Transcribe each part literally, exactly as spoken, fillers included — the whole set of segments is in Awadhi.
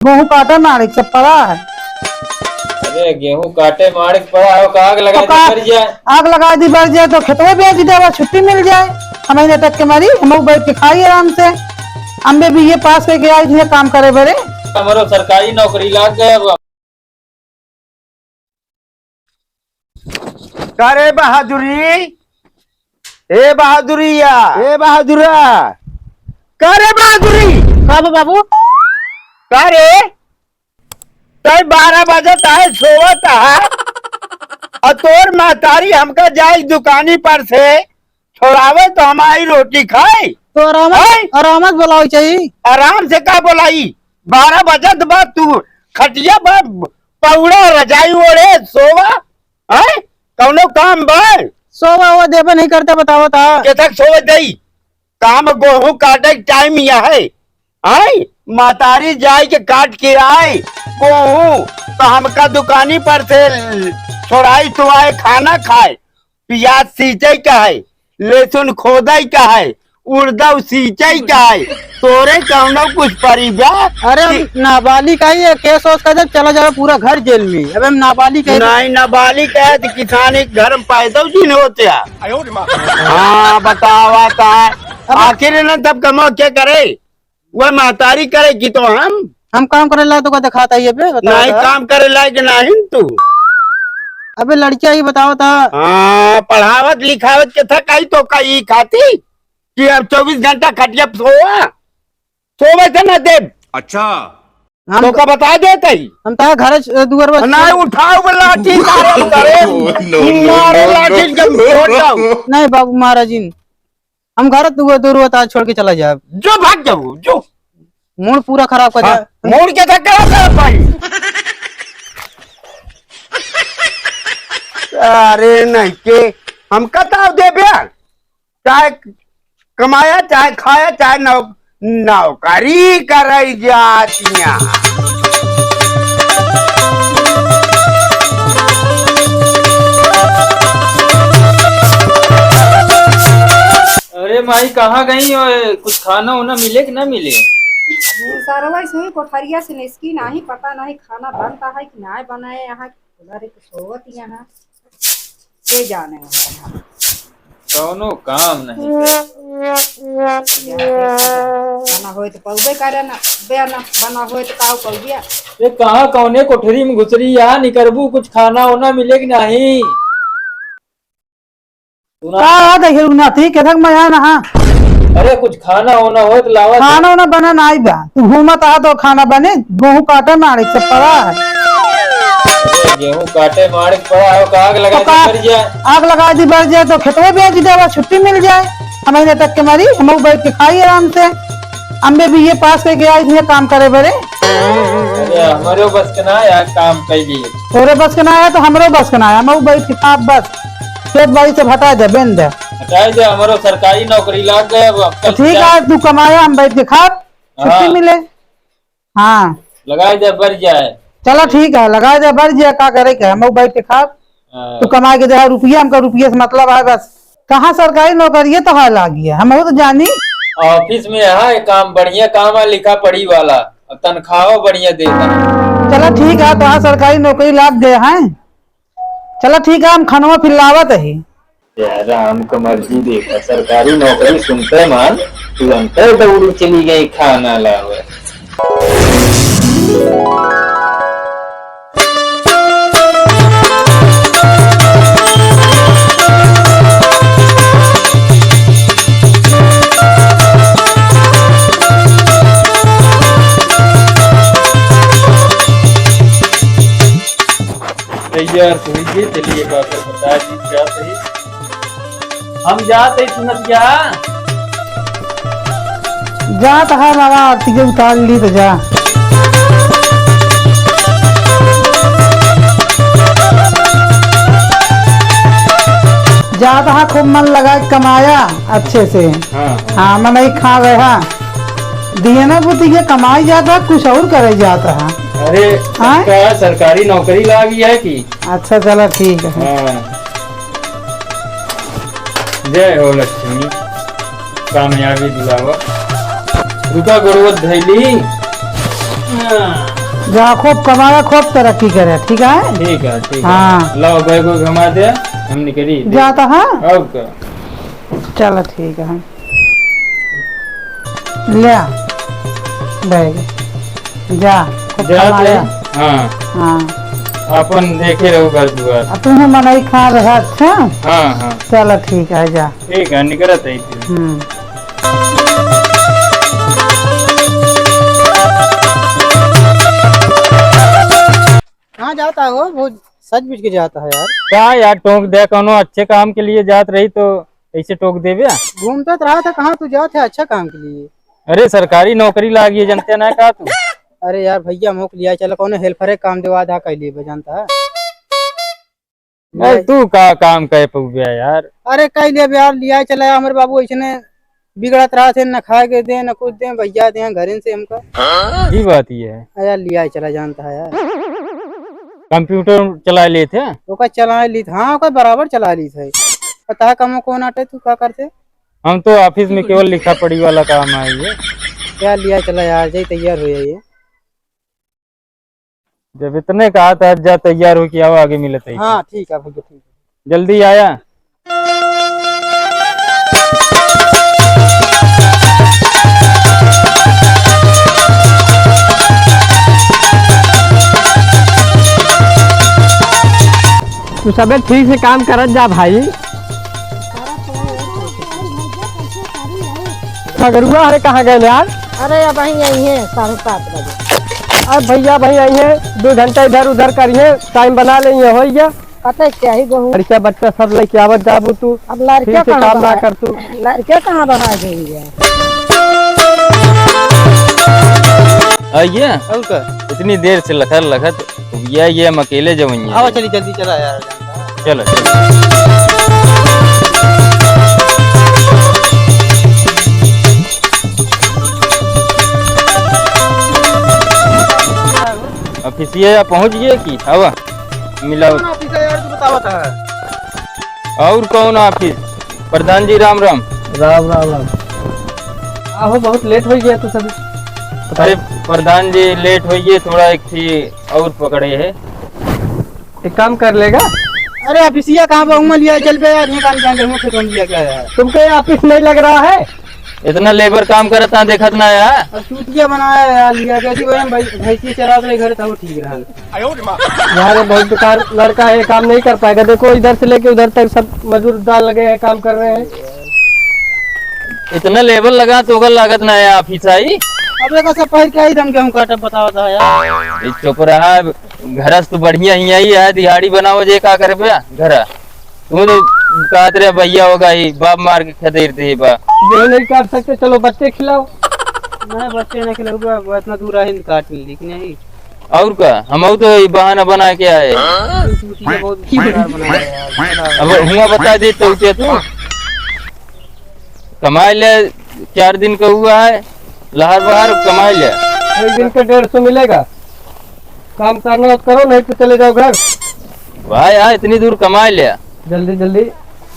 गेहूं काटे मारे के सब पड़ा है। अरे, गेहूं काटे मारे के पड़ा है, का आग लगा तो दी का, बर जाए। आग लगा दी बर जाए तो खेतवे बेच दे, बस छुट्टी मिल जाए। हम ही लटक के मरी, हम बैठ के खाई आराम से। अम्बे बीए पास करके आई थी काम करे बरे। हमरो सरकारी नौकरी लाग गए अब। का रे बहादुरी? ए बहादुरिया, ए बहादुरा, का रे बहादुरी? का बा बाबू? का रे? तय बारह बजत है, सोवत है, और तोर महतारी हमका जाए दुकानी पर से छोड़ावे तो हम आई रोटी खाई। तो आराम, हैं? आराम से बोलावे चाहिए। आराम से का बोलाई? बारह बजत बा, तू खटिया पर पौड़ा रजाई ओढ़े सोवा, हैं? कौनो काम बा? सोवा वो देबे नहीं करते, बतावा ता। के तक सोवे दई? काम गेहूं काटे के टाइम यह है, हैं? महतारी जाए के काट के आए गेहूं, तो हमका दुकानी पर से छोड़ाई तो आए, खाना खाए। प्याज सींचे का है, लहसुन खोदे का है, उड़दव सींचे का है, तोरे कौनो कुछ परी बा? अरे, हम कि नाबालिग है, ये केस वेस कर दे, चला जावे पूरा घर जेल में। अबे हम नाबालिग है। नहीं, नाबालिग है तो किसान एक घर में पैदा जिन होते हैं। हाँ, बतावा ता। अब आखिर न तब कमा के करे? वह महतारी करे कि तो हम? हम काम करे ला तो का दिखाता है ये बे, बतावा नहीं, ता। काम करे लायक नहीं तू। अबे लड़किया ही बतावा ता। हाँ, पढ़ावत लिखावत के था कही तो कही खाती कि अब चउबीस घंटा खटिया पे सोवा, सोवे से ना देब। अच्छा। हम तो का बता देते ही। हम ता घर च-, दुआर बस नहीं उठाओ बे लाठी, तारे हम करे। No, no, मारे no, लाठी no। के हम छोड़ जाओ। नहीं बाबू महाराज जी, हम घर दुआर, दुआर छोड़ के चला जाए। जो भाग जाओ, जो। मूड पूरा खराब कर हाँ, दे। मूड के तो क्या कर भाई? अरे नहीं के, हम कताव देबे, चाहे कमाया, चाहे खाया, चाहे नौ-, नौकरी करई जातिया। अरे माई, कहाँ गई हो? कुछ खाना उना मिले कि ना मिले? सरवा सुई कोठरिया से निस्की नाही, पता नाही खाना बनता है कि नाही बनाए यहाँ, उधर एक सोवत यहाँ, के जाने वहाँ। कौनो काम नहीं। बना होए तो पौबे करे ना, बे ना, बना होए तो काऊ पौबिया। ये कहाँ कौने कोठरी में घुसरी, यहाँ निकरबू, कुछ खाना उना मिले कि नहीं? सुना। का है देखिए उन्नति, केथक मया नहा। अरे कुछ खाना होना हो तो लावा। खाना होना बना ना आई बा। तू घूमत आ तो खाना बने, गेहूं काटे मारे के सब पड़ा है। अरे गेहूं काटे मारे के पड़ा है, का आग लगा तो दी का, बर जाए। आग लगा दी बर जाए तो खेतवे बेच दे, बस छुट्टी मिल जाए। हम ही लटक के मरी, हम बैठ के खाई आराम से। अम्बे बीए पास करके आई थी काम करे बरे। अरे हमरो बस के ना यार काम कैली। तोरे बस के ना आया तो हमरो बस के ना आया, हम बैठ के खाब बस। खेत बाड़ी से हटा दे, बेन दे। हटाई दे, हमरो सरकारी नौकरी लाग गए, अब तो ठीक है, तू कमाया, हम बैठ के खाब, छुट्टी हाँ। मिले। हाँ। लगाई दे, बढ़ जाए। चला ठीक है, लगाई दे, बढ़ जाए, का करे के, हम बैठ के खाब। हाँ। तू कमाए के जगह रुपया, हमका रुपया से मतलब है बस। कहाँ सरकारी नौकरिये तो है लागी है, हम तो जानी। ऑफिस में है काम, बढ़िया काम है, लिखा पढ़ी वाला, और तनख्वाहो बढ़िया देता है। चला ठीक है, तो सरकारी नौकरी लाग गए हैं। चला ठीक है, हम खनवा फिर लावत ही। या राम क मर्जी देखा, सरकारी नौकरी सुनते मान तुरंते दौड़ी चली गई खाना लावे। तैयार तो हुई, चलिए बाबा, बता दी क्या सही। हम जात ही सुनत जा। जात है बाबा, आरती के उतार ली तो जा। जात है, खूब मन लगा के कमाया अच्छे से। हाँ, हाँ। हाँ, मन ही खा रहा। दिए ना बुद्धि के कमाई जाता, कुछ और करे जाता है। अरे, हाँ? सरकार, सरकारी नौकरी लागी है कि? अच्छा, चला ठीक है। हाँ। जय हो लक्ष्मी, कामयाबी दिलावा। रुका गोड़वत धैली। जा, खूब कमाया, खूब तरक्की करे, ठीक है? ठीक है, ठीक है। हाँ। लाओ, बैग वैग घुमा दे, हम निकली। जाता है? और का? चलो, ठीक है। ले आ बैग, जा, खूब जात कमाया। है? हाँ। हाँ। अपन देखे रहो घर दुआर। अब तुम्हें मनई खा रहा, अच्छा? हाँ, हाँ। चलो, ठीक है, जा। ठीक है, निकलत है फिर। हम्म। कहाँ जाता हो? बहुत सज बुझ के जाता है यार। का यार, टोक दे, कौनो अच्छे काम के लिए जात रही तो ऐसे टोक देबे? घूमता तो रहा था, कहाँ तू जात है अच्छा काम के लिए? अरे, सरकारी नौकरी लागी है, जानते ना का तू? अरे यार भैया, मोक लिया चला, कौनो हेल्परे काम देवा दा, कैले बे जानता है। अरे, तू का काम कह पउबे यार? अरे, कह लेबे यार, लिया चला यार, हमरे बाबू ऐसने बिगड़त रहत है, न खाए के दे, न कुछ दे, भैया दे घरे से हमका। ई बात ये है। अरे यार, लिया चला जानता है यार। कंप्यूटर चला लेत है? ओका चला लेत, हाँ, ओका बराबर चला लेत है। पता है कमो कौन आटे, तू का करते? हम तो ऑफिस में केवल लिखा पढ़ी वाला काम है ये। यार, लिया चला यार, जाई तैयार हो जाइए। जब इतने कहा था, जा तैयार हो के आओ, आगे मिलत है। हाँ, ठीक है भैया, ठीक है। जल्दी आया। तू सबे ठीक से काम करत जा भाई। सगरुआ हरे कहाँ गए यार? अरे, अब वहीं आई है साढ़े सात बजे। अब भैया, भाई आई है, दो घंटा इधर उधर करिए, टाइम बना लेंगे, हो गया। कते क्या ही गहूँ? लड़किया बच्चा सब लेके आवत जाबू तू। अब लड़किया ठीक से कहाँ काम ना बना-, कर तू। लड़किया कहाँ बना गई है? आइए। और का? इतनी देर से लखत लखत, ये, ये हम अकेले जवइए। आओ, चलिए, जल्दी चला यार। चलो, चलो। ऑफिसिया पहुँच गए कि? आवा, मिलाओ। कौन ऑफिस है यार, तू बतावा था? और कौन ऑफिस? प्रधान जी, राम राम। राम, राम, राम। आहो, बहुत लेट हो गया तू सभी। अरे, प्रधान जी, लेट हो गए, थोड़ा एक थी और पकड़े है। एक काम कर लेगा। अरे, ऑफिसिया कहाँ बा? उमा लिया, चल बे यार, ये काम जान के, उमा खेतों लिया क्या यार? तुमको ये ऑफिस नहीं लग रहा है? इतना लेबर काम करत ना, देखत ना यार। अब चूतिया बनाया यार, लिया कैसी वही भाई, भैंसी चरात रहे घर, तब ठीक रहा। यार, ये बहुत बेकार लड़का है, ये काम नहीं कर पाएगा। देखो, इधर से लेके उधर तक सब मजदूर डाल लगे हैं, काम कर रहे हैं। इतना लेबर लगा तो ओकर लागत ना है ऑफिस आई। अब देखो, सब पहिर के आई, हम गेहूं काटब, बताओ तो यार। ये चुप रहा, घर से तो बढ़िया ही आई है, दिहाड़ी बनाओ जे का करबे घर। तू तो कहत रहे भैया होगा ही, बाप मार के खदेड़ दे बा। गेहूं नहीं काट सकते, चलो बच्चे खिलाओ। नहीं, बच्चे नहीं खिलाओ, वो इतना दूर आए, काट नहीं, लेकिन नहीं। और का, हम तो ये बहाना बना के आए। तू चूतिया बहुत बेकार बना रहा है यार। अब हुआ बता दे तो क्या तू? कमाई ले, चार दिन का हुआ है, लहर बहर कमाई ले। एक दिन का डेढ़ सौ मिलेगा, काम करना हो तो करो, नहीं तो चले जाओ घर। भाई, आ, इतनी दूर कमाई ले। जल्दी, जल्दी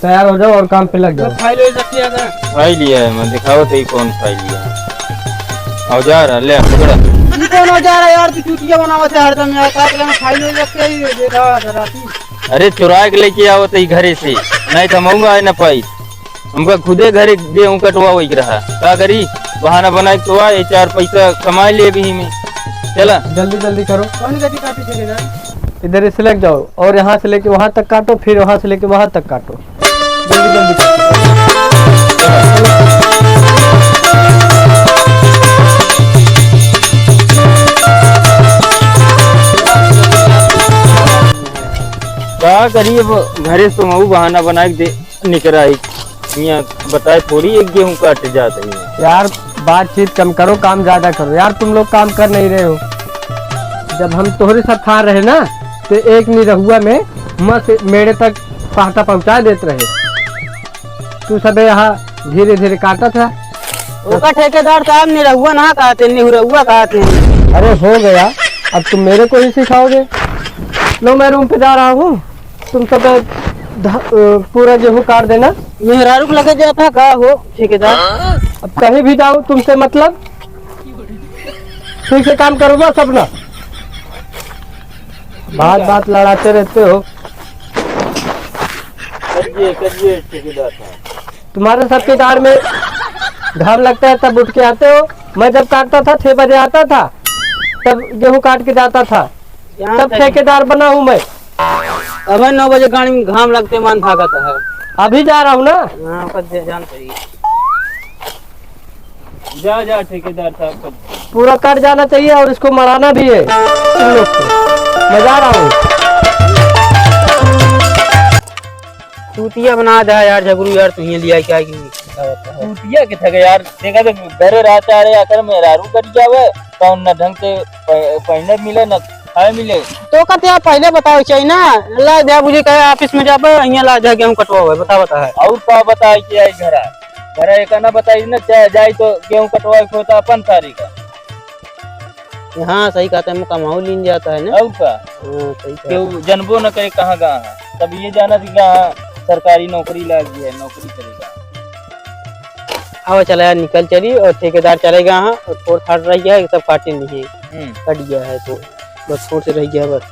तैयार हो जाओ और काम पे लग जाओ। फाइल हो सकती है अगर। फाइल लिया है, मैं दिखाओ तो ये कौन फाइल लिया है। औजार है, ले, पकड़ा। ये कौन औजार है यार? तू चूतिया बनावत है हरदम यार, काट लेना, फाइल हो सकती है, ये देखा जरा सी। अरे, चुरा के लेके आओ तो ये घरे से, नहीं तो महंगा है ना पाई। हमका खुदे घरे गेहूं कटवा वही रहा। का करी? बहाना बनाए के तो आए, चार पैसा कमाए ले भी में। चला। जल्दी, जल्दी करो। कौन गति काटी चलेगा? इधर से लेके जाओ और यहाँ से लेके वहाँ तक काटो, फिर वहाँ से लेके वहाँ तक काटो। जल्दी, जल्दी काटो। का करी, अब घरे से तो मऊ बहाना बना के दे निकरा ही। यहाँ बताए थोड़ी एक गेहूं काट जात है। यार, बातचीत कम करो, काम ज्यादा करो। यार, तुम लोग काम कर नहीं रहे हो। जब हम तोहरे साथ खा रहे ना, तो एक निरहुआ में मस्त मेड़े तक पहाटा पहुंचा देत रहे। तू सबे यहाँ धीरे धीरे काटत है। ओका ठेकेदार साहब निरहुआ ना कहते, निहुरहुआ कहते हैं। अरे हो गया, अब तुम मेरे को ही सिखाओगे। लो, मैं रूम पे जा रहा हूँ, तुम सब ध-, अ, पूरा गेहूं काट देना। मेहरारू को लगे जाता का हो ठेकेदार? अब कहीं भी जाओ, तुमसे मतलब। ठीक से काम करो बस अपना। बात बात लड़ाते रहते हो। करिए, करिए, ठेकेदार साहब। तुम्हारे सबके दाढ़ में घाम लगता है तब उठ के आते हो। मैं जब काटता था, छह बजे आता था, तब गेहूं काट के जाता था, यहाँ तब तक ठेकेदार बना हूँ मैं। अबे नौ बजे गाड़ी में घाम लगते मन भागत है। अभी जा रहा हूँ ना। हाँ, ओकर दे जान पड़ी। जा, जा, ठेकेदार साहब, कब पूरा कट जाना चाहिए और इसको मराना भी है तुम लोग को। मैं जा रहा हूँ। चूतिया बना दे यार, झगरू यार, तू ही लिया क्या कि चूतिया के थके यार, देखा तो घरे रहता है, आकर मेहरारू कट जावे, तो न ढंग से प-, पहने मिले, न खाए मिले। तो कहते यार, पहले बताओ चाहिए ना, ला दे बुझे कहे ऑफिस में जाबे, यहाँ ला जा गेहूं कटवावे, बता, बता है। और का बताए कि आई घरा? घरा एक ना बताई ना, चाहे जाई तो गेहूं कटवाए के होता अपन सारी का। हाँ, सही कहता है, मुँह कमाऊ लीन जाता है ना। और का? हाँ, सही कहता है। केहू जनबो न करे कहाँ गा है, तब ये जाना थी गा सरकारी नौकरी लागी है, नौकरी करेगा। अब चला यार, निकल चली और ठेकेदार चले गया हाँ, और थोड़ थाड़ रह गया है, सब काटे नहीं है। हम्म। कट गया है तो बस थोड़ से रह गया बस,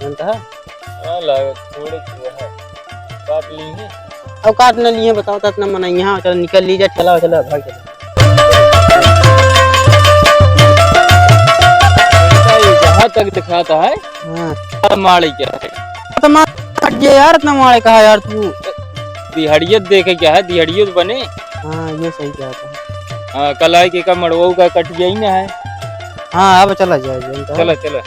जानता है? हाँ, लागे, थोड़े से है। काट ली है। अब काट न लिए, बताओ तो इतना मना यहाँ, चल निकल ली जा, चला, चला, भाग चला। जहाँ तक दिखाता है, हाँ। माड़े क्या है? तो मार काट दिया यार, इतना माड़े कहा यार तू। दिहाड़ियत देखे क्या है, दिहाड़ियत बने। हाँ, ये सही कहा था। हाँ, कल आए के का मड़वाऊ का कट गया ही ना है। हाँ, अब चला जाए, चला, चला।